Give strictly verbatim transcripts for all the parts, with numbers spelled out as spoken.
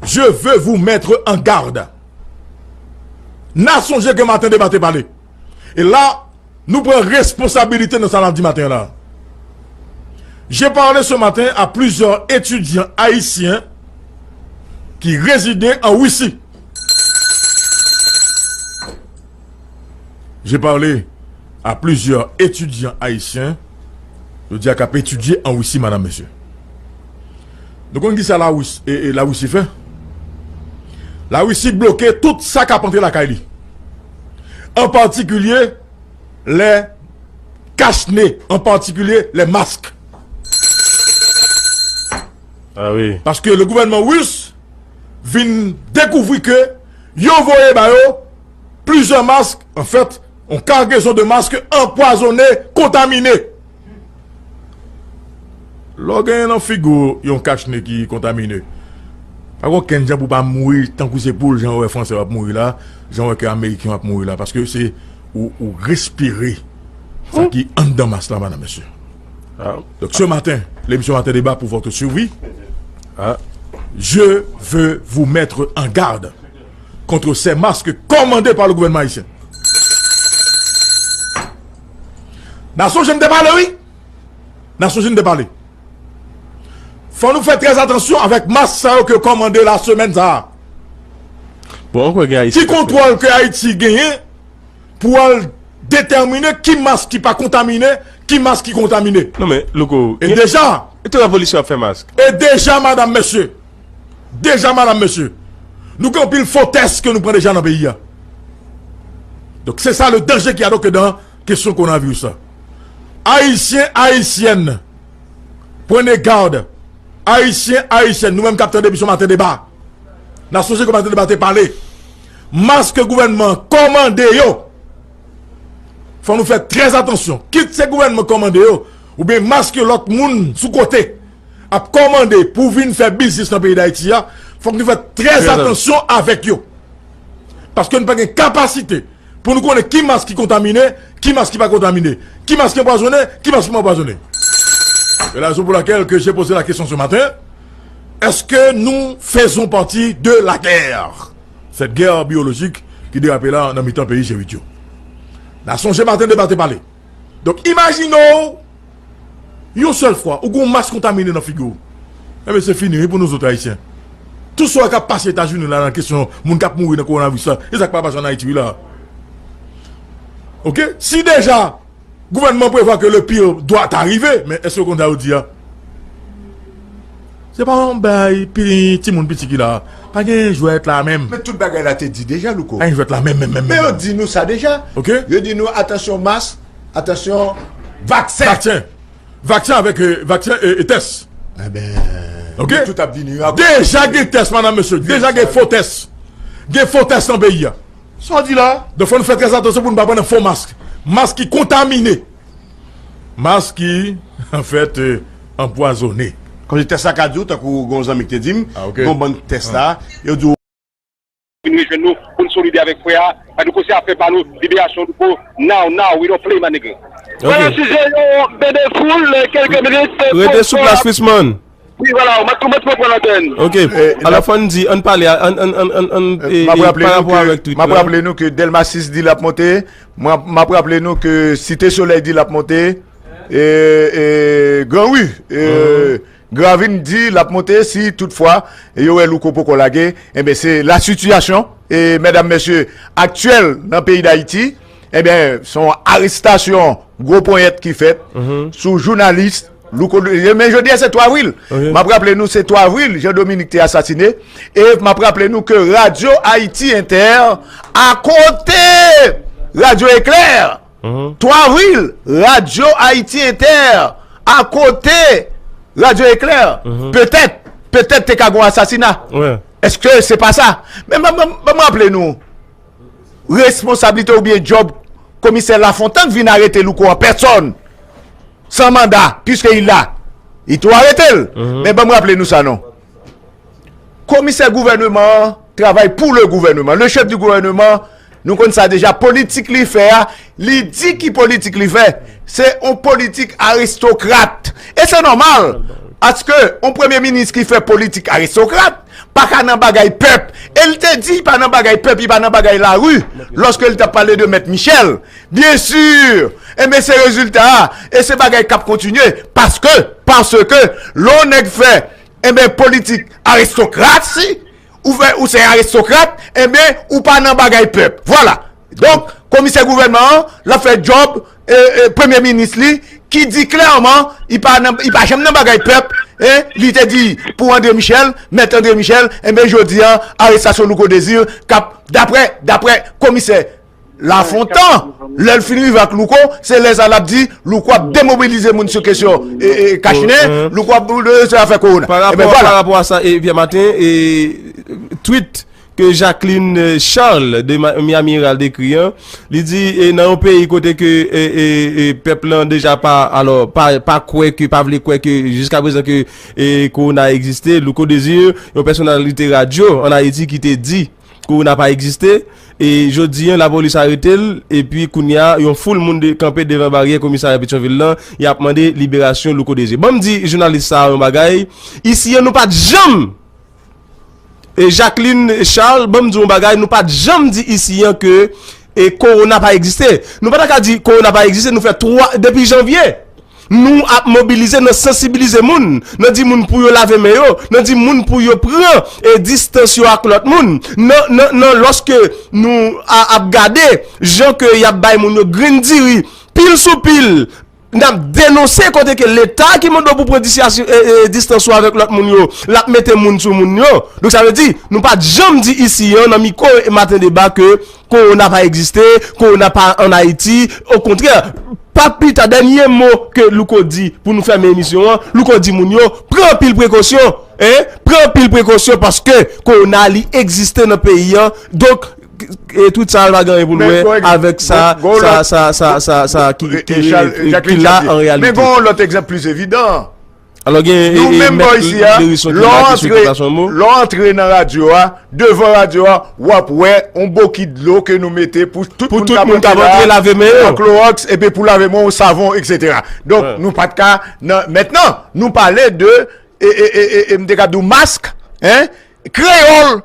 Je veux vous mettre en garde. N a sonje ke maten deba te pale. E la, nou pran responsabilite nan sa n ap di maten an la. J'ai parlé ce matin à plusieurs étudiants haïtiens qui résidaient en Russie. J'ai parlé à plusieurs étudiants haïtiens, yo di a k ap etidye an Risi, madam, mesye. Nou konn ki sa Lawis, e, e, Larisi fè? Larisi bloke tout sa k ap antre lakay li. An patikilye, lè kach ne, an patikilye, lè mask. Ah wi. Paske le gouvènman ris vin dekouvri ke yo voye ba yo plizyè mask, anfèt, yon kagezon de mask anpwazonnen, kontamine. Lè w genyen nan figi w yon kach ne ki kontamine, pa gen okenn jan pou w pa mouri tankou se poul, jan w wè Fransè yo ap mouri la, jan w wè ke Ameriken yo ap mouri la, paske se ou, ou respire sa ki anndan mask la, madam, mesye. Ah. Donc ce matin, l'émission Matin Débat pour votre survie, ah, je veux vous mettre en garde contre ces masques commandés par le gouvernement haïtien. N a sonje n te pale, wi. N a sonje n te pale. Fò nou fè trè atansyon avèk mask sa yo ke yo kòmande la semèn sa a. Bon, ou kwè gen Ayiti ki kontwòl ke Ayiti genyen pou al detèmine ki mask ki pa kontamine, ki mask ki kontamine. Non, men, Louko, e gen, deja, e tout revolisyon ap fè mask. E deja, madam, mesye, deja, madam, mesye, nou gen anpil fo tès ke nou pran deja nan peyi a. Donk, se sa le danje ki a donk dan kesyon kowonaviris la. Ayisyen, Ayisyèn, prenez garde. Ayisyen, Ayisyèn, nou menm k ap tande emisyon Maten Deba, n a sonje ke Maten Deba te pale. Mask ke gouvènman an kòmande yo, fò nou fè trè atansyon. Kit se gouvènman kòmande yo, oubyen mask ke lòt moun sou kote ap kòmande pou vin fè biznis nan peyi Dayiti a, fòk nou fè trè atansyon avèk yo. Paske nou pa gen kapasite pou nou konnen ki mask ki kontamine, ki mask ki pa kontamine, ki mask ki anpwazonnen, ki mask ki pa anpwazonnen. C'est la raison pour laquelle que j'ai posé la question ce matin. Est-ce que nous faisons partie de la guerre? Cette guerre biologique ki derape la nan mitan peyi G uit yo. N a sonje Maten Deba te pale. Donk, imajine w, yon sèl fwa, ou gen yon mas kontamine nan figi w. Enben, se fini, wi, pou nou zòt Ayisyen. Tout sa k ap pase Etazini la nan kesyon moun k ap mouri nan kowonaviris la, e sa k pa pase ann Ayiti, wi, la. Oke? Si deja, gouvènman prevwa ke le pire doit arriver, men èske w konn sa yo di a? Se pa yon bay pi, timoun piti ki la. Pa gen jwèt la menm. Men tout bagay la te di deja, Louko. Pa gen jwèt la menm, menm, menm, menm. Men yo di nou sa deja. Oke. Yo di nou, atansyon mas, atansyon vaksen. Vaksen. Vaksen avèk, e, vaksen e, e tès. Enben, oke, nou tout ap vini a. Deja gen tès, madam, mesye. Deja gen fo tès. Gen fo tès nan peyi a. Sa w di la? Donk, fò nou fè trè atansyon pou nou pa pran nan fo mask. Mask ki kontamine. Mask ki, anfèt, e, anpwazonnen. Kòmsi tès la ka di w, tankou gon zanmi ki te di m, ah, oke, gon bann tès la, yo di w. Vin rejwenn nou pou n solidè avèk frè a. Paske Louko se afè pa nou, liberasyon Louko, now, now, we don't play, my nigga. Voilà, si se yon bain de foule, quelques minutes. Rete sou plas, Frisman. Wi, voilà, m ap, m ap pran lantèn. Ok. Alò, fò n di, ann pale, ann, ann, ann, ann, ann, e, e, pa rapò avèk tweet la. M ap raple nou ke Delma sis di l ap monte. M ap, m ap raple nou ke Site Solèy di l ap monte. E, e, Gran Ri, e, Gravin di l ap monte si toutfwa yo wè Louko poko lage. Enben, se la sitiyasyon, e, medam, mesye, aktyèl nan peyi Dayiti. Enben, se yon arestasyon gwo ponyèt ki fèt sou jounalis Louko. Men jodi a, se twa avril. M ap raple nou, se twa avril, Jean Dominique te asasine. E m ap raple nou ke Radyo Ayiti Entè, akote Radyo Eklè, twa avril, Radyo Ayiti Entè, akote Radyo Eklè, petèt, petèt te ka gon asasina. Èske se pa sa? Men ban m, ban m, ban m raple nou, responsablite oubyen djòb komisè Lafontant vin arete Louko an pèsòn, san manda, puisque il la. Li tou arete l. Men ban m raple nou sa non. Komisè gouvèneman an travay pou le gouvèneman. Le chèf di gouvèneman, nou konn sa deja, politik li fè a, li di ki politik li fè. Se yon politik aristokrat. E se nòmal. aske yon premye minis ki fè politik aristokrat pa ka nan bagay pèp. E l te di li pa nan bagay pèp, li pa nan bagay lari, lòske l t ap pale de Mèt Michel. Byen si, enben, se rezilta a, e se bagay k ap kontinye, paske, paske, lè yon nèg fè, enben, politik aristokrasi, ou fè, ou se aristokrat, enben, ou pa nan bagay pèp. Vwala. Donk, komisè gouvènman an, l ap fè djòb, e, e, premye minis li, ki di klèman, li pa nan, li pa janm nan bagay pèp, e, li te di pou André Michel, mèt André Michel, enben, jodi a, arestasyon Louko Désir, k ap, daprè, daprè komisè Lafontan, lè l fin rive ak Louko, se lè sa l ap di, Louko ap demobilize moun sou kesyon, e, e, kachnen, Louko ap, e, se afè kowona. Pa rapò, pa rapò a sa, e, Pierre Martin, e, tweet ke Jacqueline Charles de Ma-, Miami Herald ekri an, li di, e, nan yon peyi kote ke, e, e, e, pèp lan deja pa, alò, pa, pa kwè ke, pa vle kwè ke, jiska prezan ke, e, kowona egziste, Louko Désir, yon pèsonalite radyo ann Ayiti ki te di, kowona pa egziste, e jodi an, lapolis arete l, epi kounye a, yon foul moun de, kanpe devan baryè komisarya Petyonvil lan, y ap mande liberasyon Louko Désir. Ban m di jounalis sa a yon bagay, isi an, nou pa t janm E Jacqueline Charles, ban m di w yon bagay, nou pa t janm di isi an ke, e, kowona pa egziste. Nou pa ta ka di kowona pa egziste, nou fè twa, depi janvye. Nou ap mobilize, n ap sansibilize moun, n ap di moun pou yo lave men yo, n ap di moun pou yo pran, e, distans yo ak lòt moun. Nan, nan, nan, lòske nou a, ap gade jan ke y ap bay moun yo grenn diri, pil sou pil, n ap denonse kote ke Leta ki mande w pou pran disya-, e, e, distans ou avèk lòt moun yo, l ap mete moun sou moun yo. Donk, sa vle di, nou pa t janm di isi an, nan mikwo Maten Deba, ke kowona pa egziste, kowona pa ann Ayiti. Okontrè, pa pita, dènye mo ke Louko di pou nou fèmen emisyon an, Louko di moun yo, pran anpil prekosyon, en, pran anpil prekosyon, paske kowona, li egziste nan peyi an. Donk, e tout sa a pa gen anyen pou l wè avèk sa, sa, sa, sa, sa, sa ki, ki, ki la an reyalite. Men gen yon lòt egzanp plis evidan. Alò, gen, e, nou menm bò isi a, lè w antre, lè w antre nan radyo a, devan radyo a, w ap wè yon bokit dlo ke nou mete pou tout moun k ap antre la, lave men yo, yon klowòks, epi pou lave men yo, savon, etsetera. Donk, nou pa t ka, nan, mentnan, nou pale de, e, e, e, e, e, m te ka di w mask, en, kreyòl,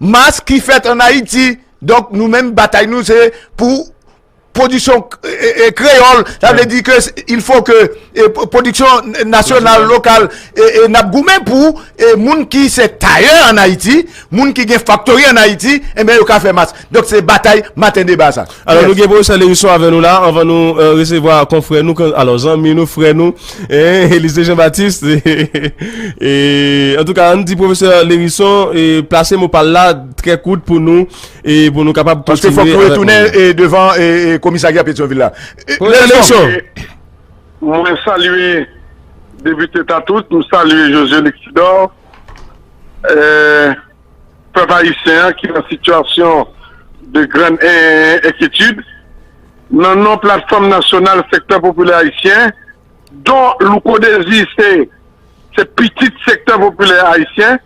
mask ki fèt ann Ayiti. Donk, nou menm, batay nou, se pou pwodiksyon, e, e, e, kreyòl. Sa vle di ke s-, il faut que, e, pwodiksyon nasyonal, lokal, e, e, n ap goumen pou, e, moun ki se tayè ann Ayiti, moun ki gen faktori ann Ayiti, enben, yo ka fè mask. Donk, se batay Maten Deba sa. Alò, nou gen pwofesè Lérison avè nou la, anvan nou, e, resevwa konfrè nou, alò, zanmi nou, frè nou, en, Elysée Jean Baptiste. E, antouka, ann di pwofesè Lérison, e, plase mo pa l la, trè kout pou nou, e pou nou kapab kontinye. Paske fòk nou retounen, e, devan, e, e, komisarya Petyonvil la. E, pwofesè Lérison. Mwen salye Depite Tatout, m salye José Luxidor, e, pèp ayisyen an ki nan sitiyasyon de grann, e, enkyetid. Nan non Platfòm Nasyonal Sektè Popilè Ayisyen, don Louko Désir se, se pitit sektè popilè ayisyen,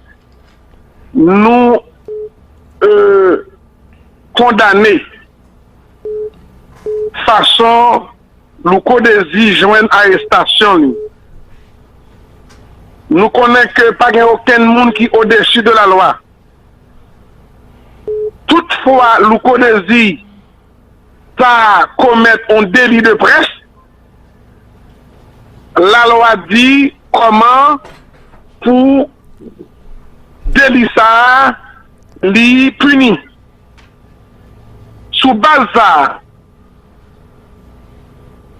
nou, e, kondane fason Louko Désir jwenn arestasyon li. Nou konnen ke pa gen okenn moun ki odesi de la lwa. Toutfwa Louko Désir ta komèt yon deli de près, lalwa di kòman pou deli sa a li pini. Sou baz sa a,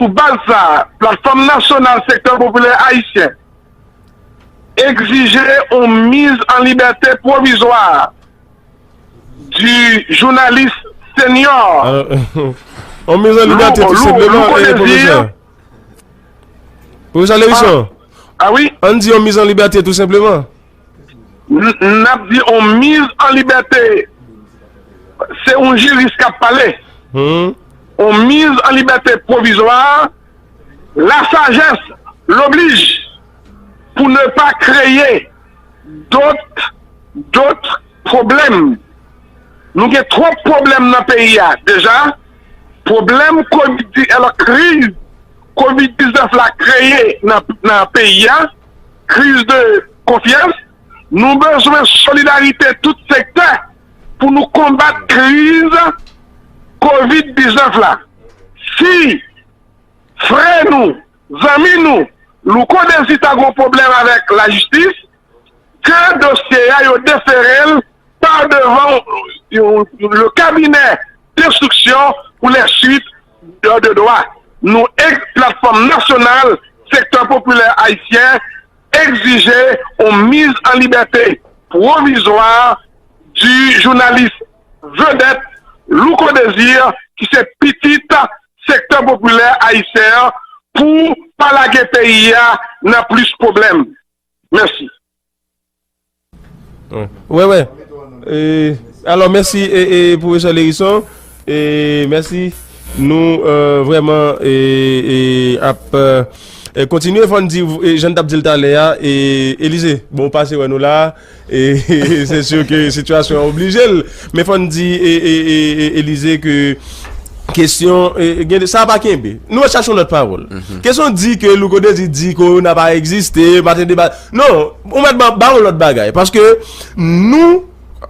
sou baz sa a, Platfòm Nasyonal Sektè Popilè Ayisyen egzije yon miz an libète pwovizwa di jounalis senior. Alò, yon miz an libète tou senpleman, Louko Désir. Pwofesè Lérison. Ah, ah wi. Ann di yon miz an libète tou senpleman. N-, n ap di yon miz an libète. Se yon jiris k ap pale. Hmm. Yon miz an libète pwovizwa, la sagesse l'oblige pour ne pas créer d'autres, d'autres problèmes. Nou gen twòp pwoblèm nan peyi a. Deja, pwoblèm kovid, alò, kriz kovid diznèf la kreye nan, nan peyi a, kriz de konfyans, nou bezwen solidarite tout sektè pou nou konbat kriz kovid diznèf la. Si frè nou, zanmi nou, Louko Dezi ta gon pwoblèm avèk lajistis, ke dosye a yo defere l pa devan yon, le cabinet d'instruction pour les suites de, de droit. Nou, ek Platfòm Nasyonal Sektè Popilè Ayisyen, egzije yon miz an libète pwovizwa di jounalis vedèt Louko Désir, ki se pitit sektè popilè ayisyen an, pou pa lage peyi a nan plis pwoblèm. Mèsi. Wè, wè. E, alò, mèsi e, e, pwofesè Lerison. E, mèsi. Nou e, vrèman e, e, ap e, e, kontinye. Fò n di, e, jan n t ap di l talè a, e, Elize, bon, w pase wè nou la. E, se si ke sitiyasyon an oblije l. Men fò n di e, e, e, e, Elize ke kesyon e, gen, sa pa kenbe. Nou chache yon lòt pawòl. Kesyon di ke Louko Désir di korona pa egziste, maten deba. Non, ou mèt ba, ba yon lòt bagay. Paske nou,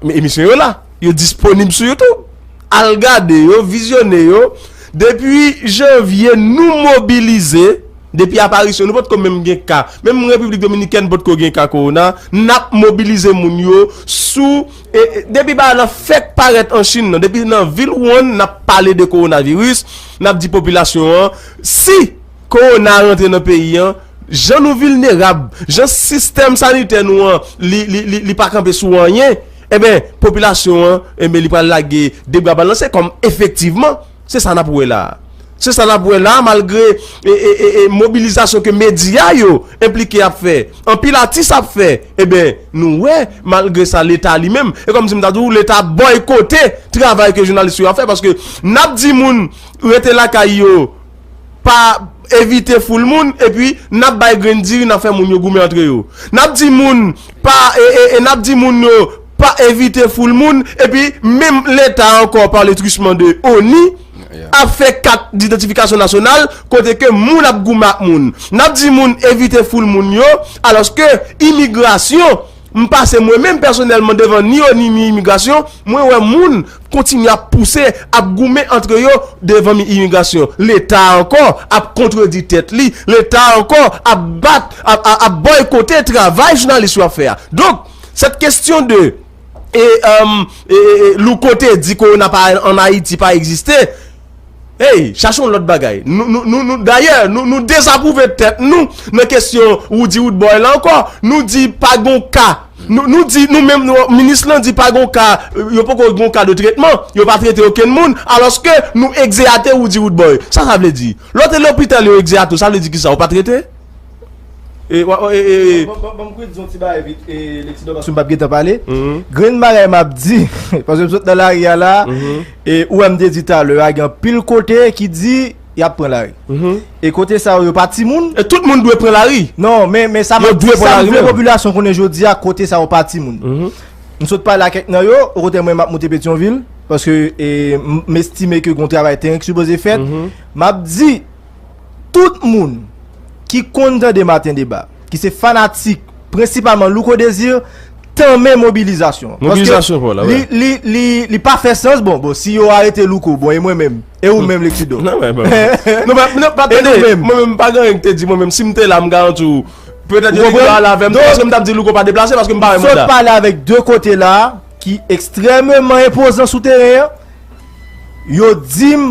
emisyon yo la, yo disponib sou YouTube. Al gade yo, vizyone yo. Depi janvye, nou mobilize. Depi aparisyon, nou potko menm gen ka. Menm Repiblik Dominikèn potko gen ka kowona. N ap mobilize moun yo sou. E, e, depi bagay lan fèk parèt an Chin nan, depi nan vil Wuhan, n ap pale de kowonaviris, n ap di popilasyon an, si kowona rantre nan peyi an, jan nou vilnerab, jan sistèm sanitè nou an, li, li, li, li pa kanpe sou anyen, enben, popilasyon an, enben, li pral lage de bra balanse, kòm efektivman, se sa n ap wè la a. Se sa n ap wè la a, malgre e, e, e, e, mobilizasyon ke medya yo enplike ap fè, anpil atis ap fè, enben, nou wè, malgre sa, Leta li menm, e kòmsi m ta di w, Leta bòykote travay ke jounalis yo ap fè, paske n ap di moun rete lakay yo, pa envite foul moun, epi n ap bay grenn diri, n ap fè moun yo goumen antre yo. N ap di moun pa, e, e, e n ap di moun yo pa envite foul moun, epi menm Leta ankò, par le truchement de ONI, ap fè kat didentifikasyon nasyonal, kote ke moun ap goumen ak moun. N ap di moun evite foul moun yo, alòske imigrasyon, m pase mwen menm pèsonèlman devan ni ONI ni imigrasyon, mwen wè moun kontinye ap pouse, ap goumen antre yo devan mi imigrasyon. Leta ankò ap kontredi tèt li, Leta ankò ap bat, ap, ap, ap bòykote travay jounalis yo ap fè a. Donk, cette question de e, um, e, e, e, Louko te di korona pa ann Ayiti pa egziste. Hey, chache yon lòt bagay. Nou, nou, nou, nou, dayè, nou, nou dezapwouve tèt nou nan kesyon Roody Roodboy la ankò. Nou di pa gon ka. Nou, nou di, nou menm, nou, minis lan di pa gon ka, yo poko gon ka de tretman. Yo pa trete okenn moun. Alòske nou egzeyate Roody Roodboy. Sa sa vle di? Lè w te lopital yo egzeyate w, sa vle di kisa? Ou pa trete? E, wa, e, e, e. Bon, bon, bon, bon, m kwit di yon ti bagay vit, e, Lexidor, paske m p ap gentan pale. Grenn bagay m ap di, paske m sot nan lari a la, e, ou wè m te di talè a, gen anpil kote ki di y ap pran lari. E kote sa yo, yo pa timoun. E tout moun dwe pran lari. Non, men, men sa m ap di, sa m vle popilasyon konnen jodi a, kote sa yo pa timoun. M sot pale ak kèk nan yo, okontrè mwen m ap moute Petyonvil, paske, e, m, m estime ke gon travay teren ki sipoze fèt. M ap di, tout moun ki konn tande Maten Deba, ki se fanatik, prensipalman Louko Désir, tanmen mobilizasyon an. Paske mobilizasyon pa w la, li, li, li, li pa fè sans, bon, bon, si yo arete Louko, bon, e mwen menm, e ou menm, Lexidor. Non, men, men, non, men, non, pa tande, mwen menm, m pa gen anyen ki te di, mwen menm, si m te la, m garanti w, petèt yo te la avè m, paske m t ap di Louko pa deplase, paske m pa wè manda. Sot pale avèk de kote la, ki ekstrèmeman enpozan sou teren an, yo di m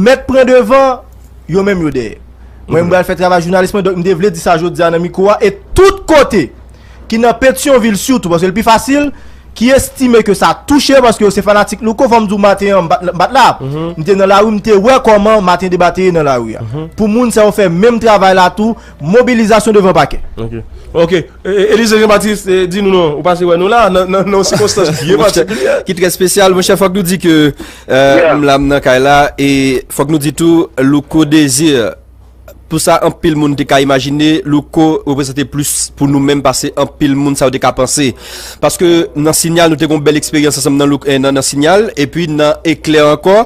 mèt pran devan, yo menm yo dèyè. Mwen, m pral fè travay jounalis mwen, donk m te vle di sa jodi a nan mikwo a, e tout kote ki nan Petyonvil sitou, paske l pi fasil, ki estime ke sa touche yo, paske yo se fanatik Louko, fò m di w maten an, m pa t, m pa t la. M te nan lari, m te wè kòman Maten Deba te ye nan lari a. Pou moun sa yo fè menm travay la tou, mobilizasyon devan pakè. Ok. Ok. E, e, Elize Jean Baptiste, e, di nou non, ou pase wè nou la, nan, nan, nan yon sikonstans byen patikilye. Ki trè espesyal, monchè, fòk nou di ke, e, m la, m nan kay la, e fòk nou di tou, Louko Désir, pou sa anpil moun te ka imajine, Louko reprezante plis pou nou menm pase anpil moun sa yo te ka panse. Paske nan Sinyal, nou te gen yon bèl eksperyans ansanm nan, Louk- eh, nan, nan Sinyal, epi nan Eklè ankò,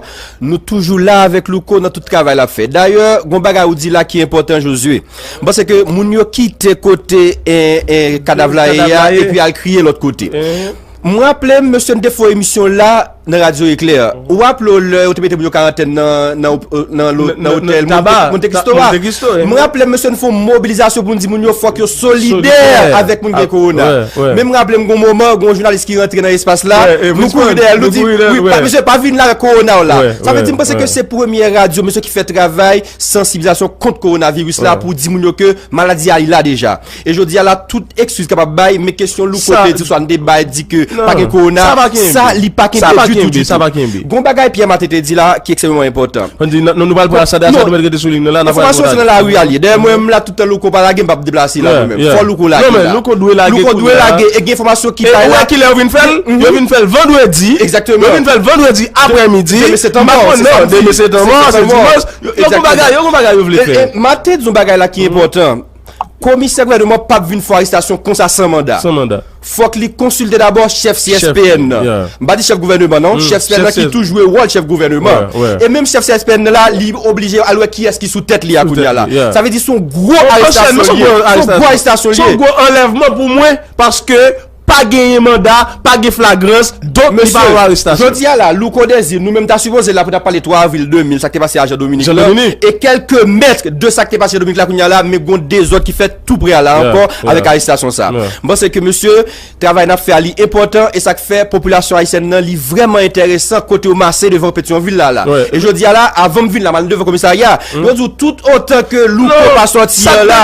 nou toujou la avèk Louko nan tout travay l ap fè. Dayè, gen yon bagay ou di la ki enpòtan, Josué. M panse ke moun yo kite kote, eh, eh, kadav la ye a, epi al kriye lòt kote. M raple m, mesye, m te fè yon emisyon la nan Radyo Eklè. Ou raple w lè yo te mete moun yo karantèn nan, nan, nan, nan otèl Monte Cristo a? M raple m, mesye, n fè yon mobilizasyon pou n di moun yo fòk yo solidè avèk moun ki gen kowona. Men m raple m, gon moman, gon jounalis ki rantre nan espas la, nou kouri dèyè l, nou di, wi, pa, mesye, pa vin la avèk kowona w la. Sa vle di, m panse ke se premyè radyo, mesye, ki fè travay sansibilizasyon kont kowonaviris la pou di moun yo ke maladi a li la deja. E jodi a la, tout ekskiz kapab bay, men kesyon Louko te di, swa n te bay, di ke pa gen kowona, sa li pa kenbe ditou, ditou. Gon bagay Pierre Martin te di la ki ekstrèmeman enpòtan. Fò n di, non, nou pral pran Asad, Asad, nou mèt rete sou liy nan la, n ap pral Enfòmasyon se nan lari a l ye. Dèyè mwen menm la, tout tan Louko pa lage, m p ap deplase la mwen menm. Fò Louko lage la. Louko dwe lage, e gen enfòmasyon ki bay la. Ou wè kilè yo vin fè l? Yo vin fè l vandredi. Yo vin fè l vandredi aprèmidi. Demen se tanmò, non, demen se tanmò, se dimanch. Yo, yo gon bagay, yo gon bagay yo vle fè. E, e, m a te di yon bagay la ki enpòtan. Komisè gouvènman p ap vin fè arestasyon konsa san manda. San manda. Fòk li konsilte dabò chèf C S P N nan. M pa di chèf gouvènman non, chèf C S P N nan ki tou jwe wòl chèf gouvènman. E menm chèf C S P N nan la, li oblije al wè kiyès ki sou tèt li a kounye a la. Sa vle di se yon gwo arestasyon li ye. Se yon gwo arestasyon li ye. Se yon gwo anlèvman pou mwen, paske pa genyen manda, pa gen flagrans, donk li pa yon arestasyon. Jodi a la, Louko Désir, nou menm ta sipoze la pou ta pale twa avril de mil, sa k te pase a Jean Dominique la, e kèlke mèt de sa k te pase Jean Dominique la kounye a la, men gon dezòd ki fèt tou prè a la ankò avèk arestasyon sa. M panse ke mesye, travay n ap fè a li enpòtan, e sa k fè popilasyon ayisyèn nan li vrèman enteresan kote yo mase devan Petyonvil la la. E jodi a la, avan m vin la, m al devan komisarya, yo di w tout otan ke Louko pa sòti an la,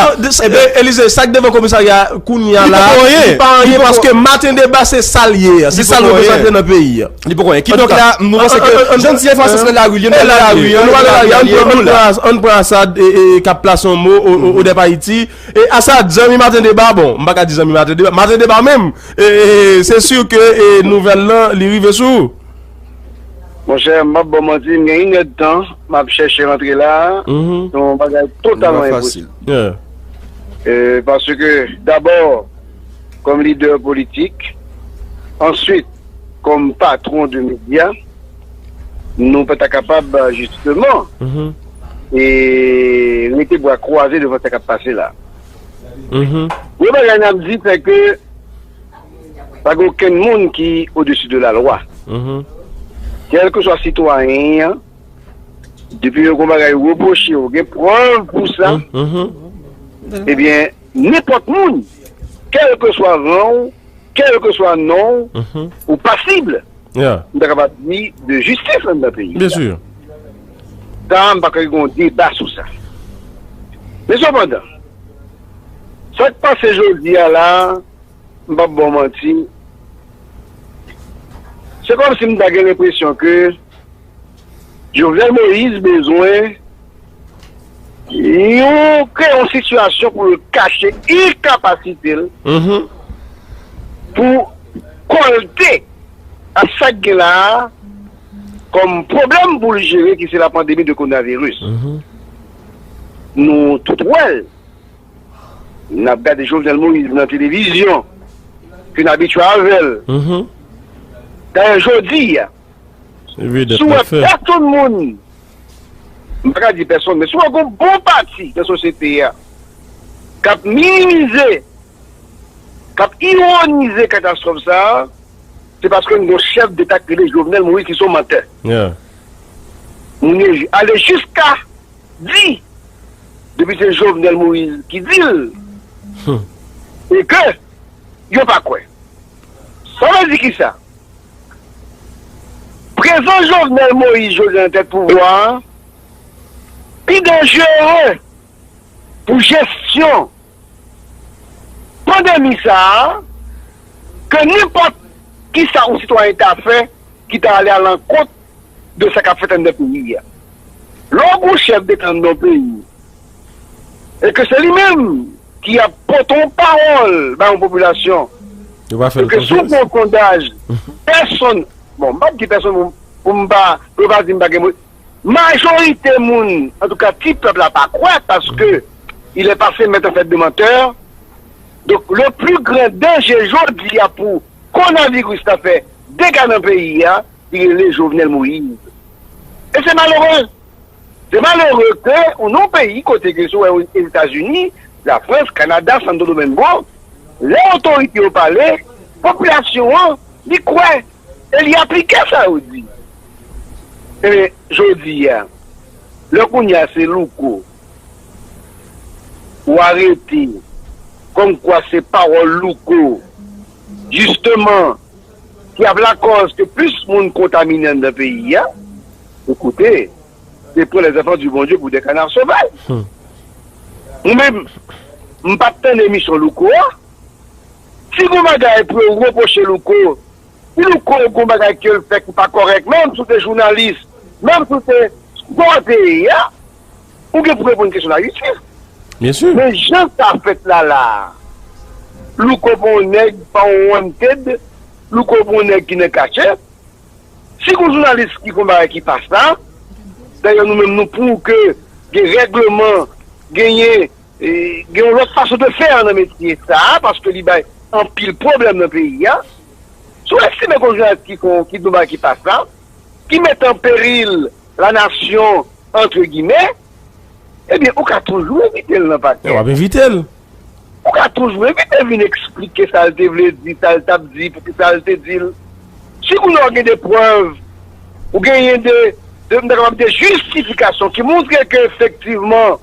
Elize, sa k devan komisarya kounye a la, li pa anyen paske maten deba se sa l ye a. Se sa l reprezante nan peyi a. Li poko anyen. Kidonk la, nou panse ke jan n di enfòmasyon se nan lari, li nan lari, nou pa nan lari, nou la. Ann pran Asad k ap plase yon mo, Odep Ayiti. E Asad, zanmi maten deba, bon, m pa ka di zanmi maten deba, maten deba menm, e, e, se si ke, e, nouvèl lan, li rive sou ou. Monchè, m p ap ba w manti, m gen inèdtan, m ap chèche rantre la, se yon bagay totalman enposib. E, paske, dabò, kòm lidè politik, answit, kòm patwon de medya, nou pa ta kapab, jisteman, e rete bra kwaze devan sa k ap pase la. Premye bagay n ap di, se ke pa gen okenn moun ki odesi de la lwa. Kèlkeswa sitwayen an, depi yo gen bagay yo repwoche, yo gen prèv pou sa, ebyen, nenpòt moun, kèlkeswa ran w, kèlkeswa non w, ou pasib, m ta kapab di, de jistis anndan peyi a. Sa, m pa kwè gen yon deba sou sa. Men sepandan, sa k pase jodi a la, m p ap ba w manti, se kòmsi m ta gen lenpresyon ke Jovenel Moïse bezwen yon, kreye yon sitiyasyon pou l kache enkapasite l pou kòlte ak sa k gen la a kòm pwoblèm pou l jere, ki se la pandemi de kowonaviris. Nou tout wè l. N ap gade Jovenel Moïse nan televizyon, ke n abitye avè l. Dayè, jodi a, si w wè pèsonn moun, m pa ka di pèsonn, men si w wè gon bon pati nan sosyete a k ap minimize, k ap ironize katastwòf sa a, se paske n gon chèf deta k rele Jovenel Moïse ki se yon mantè. Moun yo ale jiska di, depi se Jovenel Moïse ki di l, e ke yo pa kwè. Sa vle di kisa? Prezans Jovenel Moïse jodi a nan tèt pouvwa a pi danjere pou jesyon pandemi sa a ke nenpòt kisa yon sitwayen ta fè ki ta ale alankont de sa k ap fèt anndan peyi a. Lè w gon chèf deta anndan yon peyi, e ke se li menm ki ap pote yon pawòl bay yon popilasyon, e ke si w gon sondaj, pèsonn, bon, m p ap di pèsonn pou, pou m pa, pou yo pa di m pa gen mo-, majorite moun, antouka ti pèp la pa kwè, paske il est passé maître en fait de menteur. Donk, le plus grand danger jodi a pou kowonaviris la fè dega nan peyi a, li rele Jovenel Moïse. E se malere. Se malere ke ou nan yon peyi kote ke si w wè Ozetazini, Lafrans, Kanada, Santo Domingo, lè otorite yo pale, popilasyon an, li kwè, e li aplike sa yo di. Ebyen, jodi a, lè kounye a se Louko, ou arete, kòmkwa se pawòl Louko, jisteman, ki ap lakòz ke plis moun kontamine anndan peyi a, ekoute, se pran les enfants du bon Dieu pour des canards sauvages. Mwen menm, m pa t tande emisyon Louko a. Si gon bagay pou yo repwoche Louko, si Louko gon bagay ke l fè ki pa kòrèk, menm si w te jounalis, menm si w te bò peyi a, ou gen pou reponn kesyon lajistis. Byen si. Men jan sa fèt la la, Louko pa yon nèg, pa yon wanted, Louko pa yon nèg ki nan kachèt. Si gon jounalis ki fè yon bagay ki pa sa, dayè nou menm nou pou ke gen règleman, genyen, e, gen yon lòt fason de fè nan metye sa a, paske li bay anpil pwoblèm nan peyi a. Si w estime gon jounalis ki fè yon, ki fè yon bagay ki pa sa, ki mete an peril la nation, entre guillemets, ebyen, ou ka toujou envite l nan pakèt. W ap envite l. Ou ka toujou envite l vin eksplike sa l te vle di, sa l t ap di, poukisa l te di l. Si kounye a w gen de prèv, ou genyen de, de, m ta kapab de jistifikasyon ki montre ke efektivman,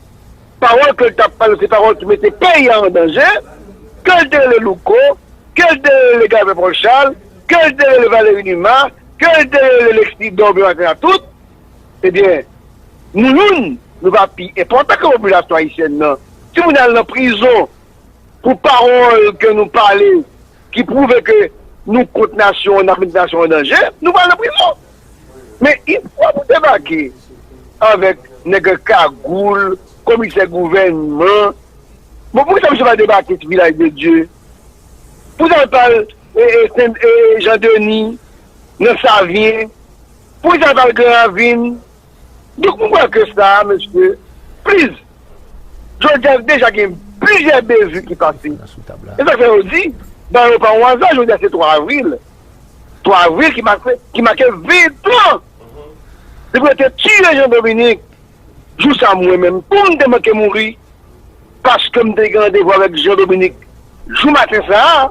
pawòl ke l t ap pale, se pawòl ki mete peyi a an danje, ke l te rele Louko, ke l te rele Gavin Paul Charles, ke l te rele Valéry Numa, ke l te rele Lexi Dobe maten a tout, ebyen, nou youn, nou pa pi enpòtan ke popilasyon ayisyèn nan. Si moun al nan prizon pou pawòl ke nou pale, ki pwouve ke nou kont nasyon an, n ap met nasyon an danje, nou pral nan prizon. Men, yon fwa pou debake avèk nèg kagoul, komisè gouvènman, bon, poukisa misye pa debake ti Vilaj de Dye? Poukisa l pa al, e, e, Sen, e, Jan Deni, nan Savyen? Poukisa l pa al Gran Ravin? Donk, mwen kwè ke sa, mesye, please, jodi a, deja gen plizyè bezi ki pase. E sa k fè yo di, ba yo pa yon aza, jodi a se twa avril. Twa avril ki make, ki make ventan depi yo te tiye Jean Dominique. Jou sa a, mwen menm tou, m te manke mouri. Paske m te gen randevou avèk Jean Dominique jou maten sa a,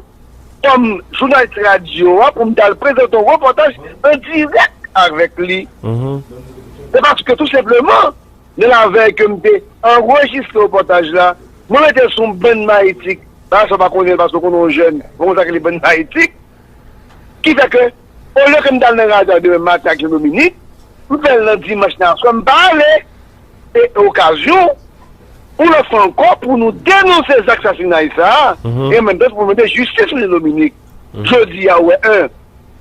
kòm jounalis radyo a, pou m t al prezante yon repòtaj an dirèk avèk li. Se paske tou senpleman, nan lavèy ke m te anrejistre repòtaj la, mwen mete l sou yon bann mayetik. Bagay sa w pa konnen l, paske w konnen yon jèn, bon, sa k rele bann mayetik. Ki fè ke, olye ke m t al nan radyo a demen maten ak Jean Dominique, m fè l nan dimanch nan aswè, m pa ale. E okazyon, yon lòt fwa ankò, pou nou denonse zak sasinay sa a, e an menm tan pou mande jistis pou Jean Dominique. Jodi a, ou wè, en,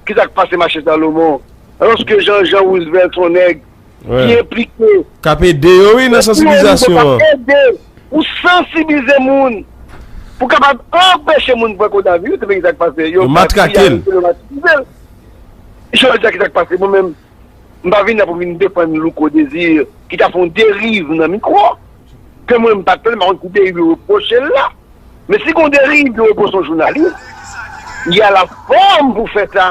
ki sa k pase mache Salomon, alòske Jean Jean Roosevelt, se yon nèg ki enplike. K ap ede yo, wi, nan sansibilizasyon an. Ede pou sansibilize moun, pou kapab anpeche moun pran kowonaviris, epi ki sa k pase? Yo matrake l. Yo matrake l. Jodi a, ki sa k pase? Mwen menm, m pa vin la pou m vin defann Louko Désir, ki ta fè yon deriv nan mikwo. Ke mwen, m pa t tande, m pa konn ki deriv yo repwoche l la. Men si gon deriv yo repwoche yon jounalis, y a la fòm pou fè sa.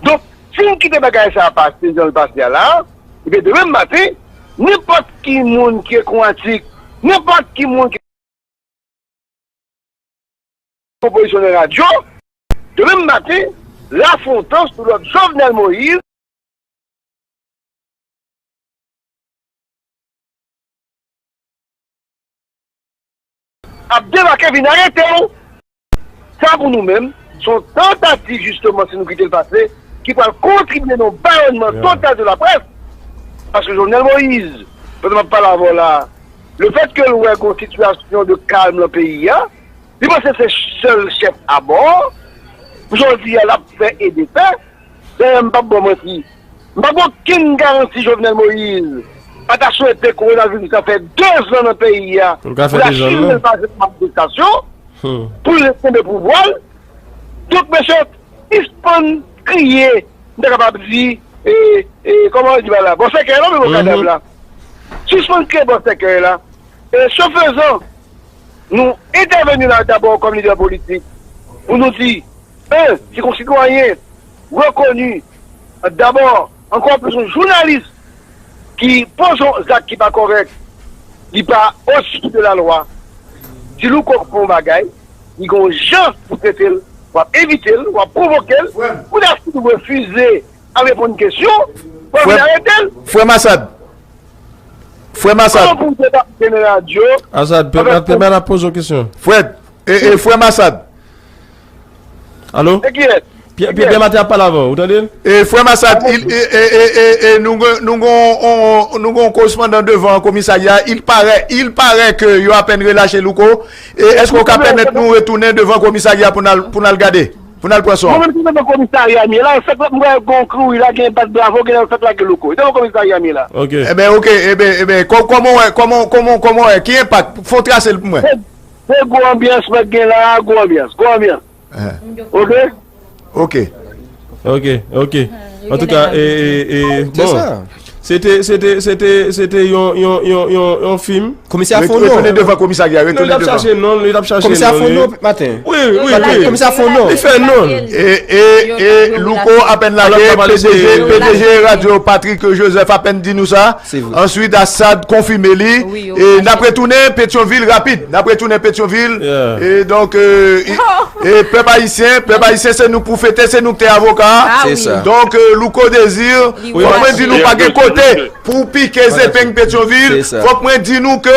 Donk, si n kite bagay sa a pase jan l pase a la, ebyen, demen maten, nenpòt ki moun ki ekri yon atik, nenpòt ki moun ki opozisyon nan radyo, demen maten, Lafontan sou lòd Jovenel Moïse ap debake vin arete w. Sa pou nou menm, se yon tantativ jisteman, si nou kite l pase, ki pral kontribye nan yon bayònman total de laprès. Paske Jovenel Moïse, pandan m ap pale avè w la, lefètke l wè gen yon sitiyasyon de kalm nan peyi a, li panse se sèl chèf abò. Jodi a, l ap fè e defè. Dayè, m p ap ba w manti. M pa gen okenn garanti Jovenel Moïse pa ta swete kowonaviris la fè dezan nan peyi a pou l asire l pa jwenn manifestasyon, pou l kenbe pouvwa l. Donk, mesye, sispann kriye, m ta kapab di, e, e, kòman yo di bagay la? Bò sèkèy la, men bò kadav la. Sispann kreye bò sèkèy la. E, ce faisant, nou entèveni la dabò kòm lidè politik pou nou di, en, si yon sitwayen rekoni, dabò, ankò plis yon jounalis ki poze yon zak ki pa kòrèk, li pa au-dessus de la loi, si Louko fè yon bagay, li gen yon jan pou trete l, w ap evite l, w ap pwovoke l, pou l ap refize a reponn kesyon, w ap vin arete l. Frè Masad. Frè Masad. Kòman pou w te pa gen radyo? Asad, pèmèt, pèmèt ap poze yon kesyon. Frè, e, e, frè Masad. Alo? E kiyès? Pyè, Pyè, Pyè Maten ap pale avè w, ou tande l? E, frè Masad, il, e, e, e, e, e, nou gen, nou gen yon, nou gen yon korespondan devan komisarya, il paraît, il paraît que yo apèn relache Louko. E, èske w ka pèmèt nou retounen devan komisarya pou n al, pou n al gade? Pou n al pran son. Mwen menm ki nan komisarya m ye la, fèk la, m wè gon kouri la, gen bat bravo, gen fèk la, gen Louko. Se nan komisarya m ye la. Ok. Ebyen, ok, ebyen, ebyen, kò-, kòman w wè, kòman, kòman, kòman w wè, ki enpak? Fò w trase l pou mwen. Se, se gwo anbyans mwen gen la, gwo anbyans, gwo anbyans. Ok? Ok. Ok, ok. Antouka, e, e, e, bon. Se te, se te, se te, se te yon, yon, yon, yon, yon fim. Komisè a fè yon non. Retounen devan komisarya, retounen devan. Non, li t ap chache non, li t ap chache non. Komisè a fè yon non maten. Wi, wi, wi. Komisè a fè yon non. Li fè non. E, e, e Louko apèn lage, P D G, P D G radyo Patrick Joseph apèn di nou sa. Answit, Asad konfime li. E n ap retounen Petyonvil rapid. N ap retounen Petyonvil. E donk, e, e pèp ayisyen, pèp ayisyen, se nou k pou fete, se nou k te avoka a. Donk, e, Louko Désir, fòk mwen di nou pa gen kote pou w pike zepeng Petyonvil. Fòk mwen di nou ke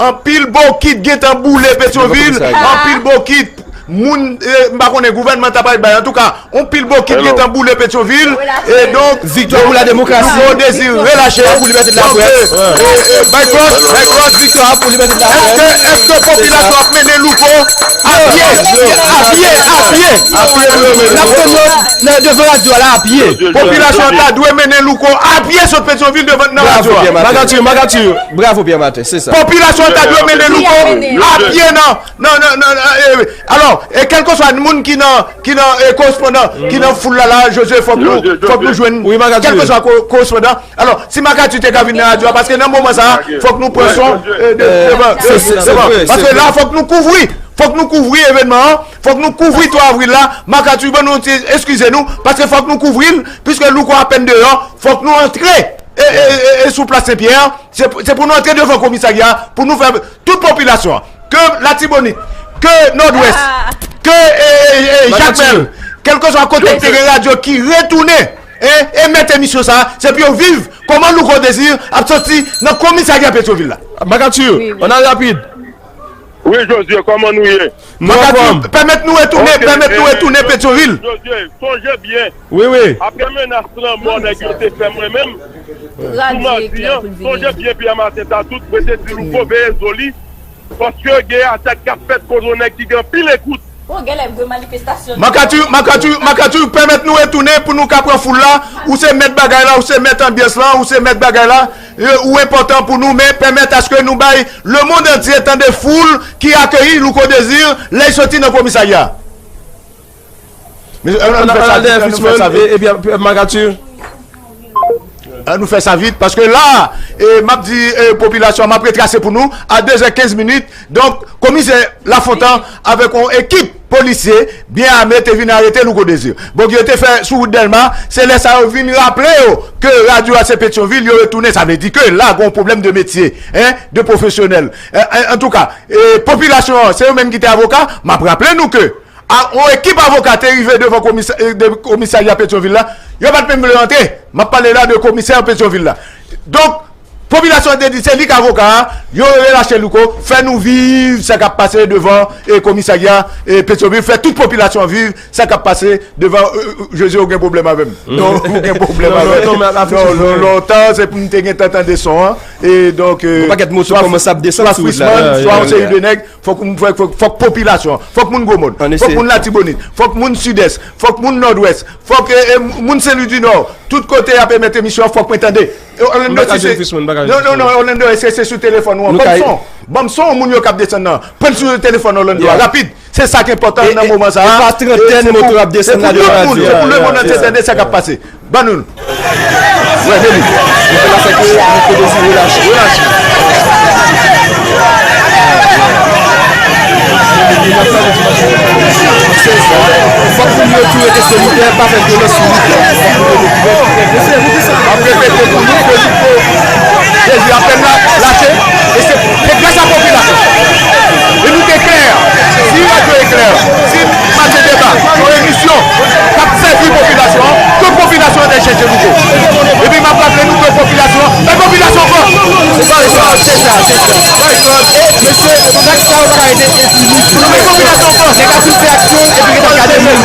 anpil bokit gentan boule Petyonvil, anpil bokit moun, e, m pa konnen gouvènman ta pral bay. Antouka, yon pil bokit gentan boule Petyonvil. E donk, viktwa pou la demokrasi. Louko Désir relache. Pou libète de la près. Donk, e, e, bay klòch, bay klòch. Viktwa pou libète de la près. Èske, èske popilasyon ap mennen Louko a pye? A pye, a pye. N ap tann yo nan devan radyo a la a pye. Popilasyon an ta dwe mennen Louko a pye sot Petyonvil devan nan radyo a. Makati, Makati. Bravo, Pierre Martin, se sa. Popilasyon an ta dwe mennen Louko a pye nan, nan, nan, nan, e, alò, e kèlkeswa moun ki nan, ki nan, e, korespondan, ki nan foul la, la, José, fòk nou, fòk nou jwenn, kèlkeswa ko-, korespondan. Alò, si Makati te ka vin nan radyo a, paske nan moman sa a, fòk nou pran son, e, de, devan, devan. Paske la, fòk nou kouvri, fòk nou kouvri evènman an, fòk nou kouvri twa avril la, Makati, ban nou ti eskize nou, paske fòk nou kouvri l, piske Louko apèn deyò, fòk nou antre, e, e, e, e sou plas Senpyè, se, se pou nou antre devan komisarya, pou nou fè tout popilasyon an, ke Latibonit, ke Nòdwès, ke, e, e, e, Jakmèl, kèlkeswa kote k te gen radyo ki retounen, e, e mèt emisyon sa a, se pou yo viv kòman Louko Désir ap soti nan komisarya Petyonvil la. Makati, ann ale rapid. Wi, José, kòman nou ye? Makati, pèmèt nou retounen, pèmèt nou retounen Petyonvil. José, sonje byen. Wi, wi. Apre menas lanmò nèg yo te fè mwen menm, sou madi an, sonje byen Pierre Martin ta tout, mwen te di Louko veye zo li, paske gen atak k ap fèt kont yon nèg ki gen anpil ekout. Bon, genlè vre manifestasyon. Makati, Makati, Makati, pèmèt nou retounen pou nou ka pran foul la. Ou se mèt bagay la, ou se mèt anbyans lan, ou se mèt bagay la. E, ou enpòtan pou nou, men pèmèt aske nou bay lemonn antye tande foul ki akeyi Louko Désir lè l soti nan komisarya. Ann fè sa vit, ann fè sa vit. Ann nou fè sa vit, paske la, e, m ap di, e, popilasyon, m ap retrase pou nou, a de zè kenz minit, donk, komisè Lafontan avèk yon ekip polisye byen ame te vin arete Louko Désir. Bon, yo te fè sou wout Dèlma, se lè sa yo vin raple yo ke radyo a se Petyonvil, yo retounen, sa vle di ke la, gen yon pwoblèm de metye, en, de pwofesyonèl. En, en, antouka, e, popilasyon an, se yo menm ki te avoka, m ap raple nou ke a, yon ekip avoka te rive devan komisa-, e, de, komisarya Petyonvil la, yo pa t menm vle rantre. M ap pale la de komisè Petyonvil la. Donk, popilasyon an te di se li k avoka a, yo relache Louko, fè nou viv sa k ap pase devan, e, komisarya, e, Petyonvil, fè tout popilasyon an viv sa k ap pase devan, e, e, José, ou gen pwoblèm avè m. Non, ou gen pwoblèm avè m. Non, non, non, lontan, se pou m te gentan tande son an. E donk, e, yon pakèt moso kòmanse ap desann sou wout la. Swa Frisman, swa yon seri de nèg, fòk, fòk, fòk, fòk popilasyon an, fòk moun Gwomòn, fòk moun Latibonit, fòk moun Sidès, fòk moun Nòdwès, fòk, e, e, moun Sen Lwi di Nò, tout kote y ap emèt emisyon an, fòk mwen tande. E, e, Non, non, non, Orlando, èske se sou telefòn ou an? Ban m son. Ban m son moun yo k ap desann nan. Pran sou telefòn Orlando a, rapid. Se sa ki enpòtan nan moman sa a. E pa trantèn moto ap desann la devan radyo. Se pou lemonn antye tande sa k ap pase. Ban nou l. Wè, men li. Nou fè l avèk yo, nou fè dezi relache. Relache. Fòk moun yo tou rete solidè, pa fè vyolans sou nou. M ap repete pou nou ke nou Jezi apèl la lache, e se, se gras a popilasyon. E nou te klè, si radyo e klè, si Maten Deba, yon emisyon k ap sèvi popilasyon an, ke popilasyon an te chèche nou tou. Epi m ap raple nou ke popilasyon an, men popilasyon fò. Mesye, nèg sa yo pa ka rete enpini. Nèg la fin fè aksyon, epi rete gade moun.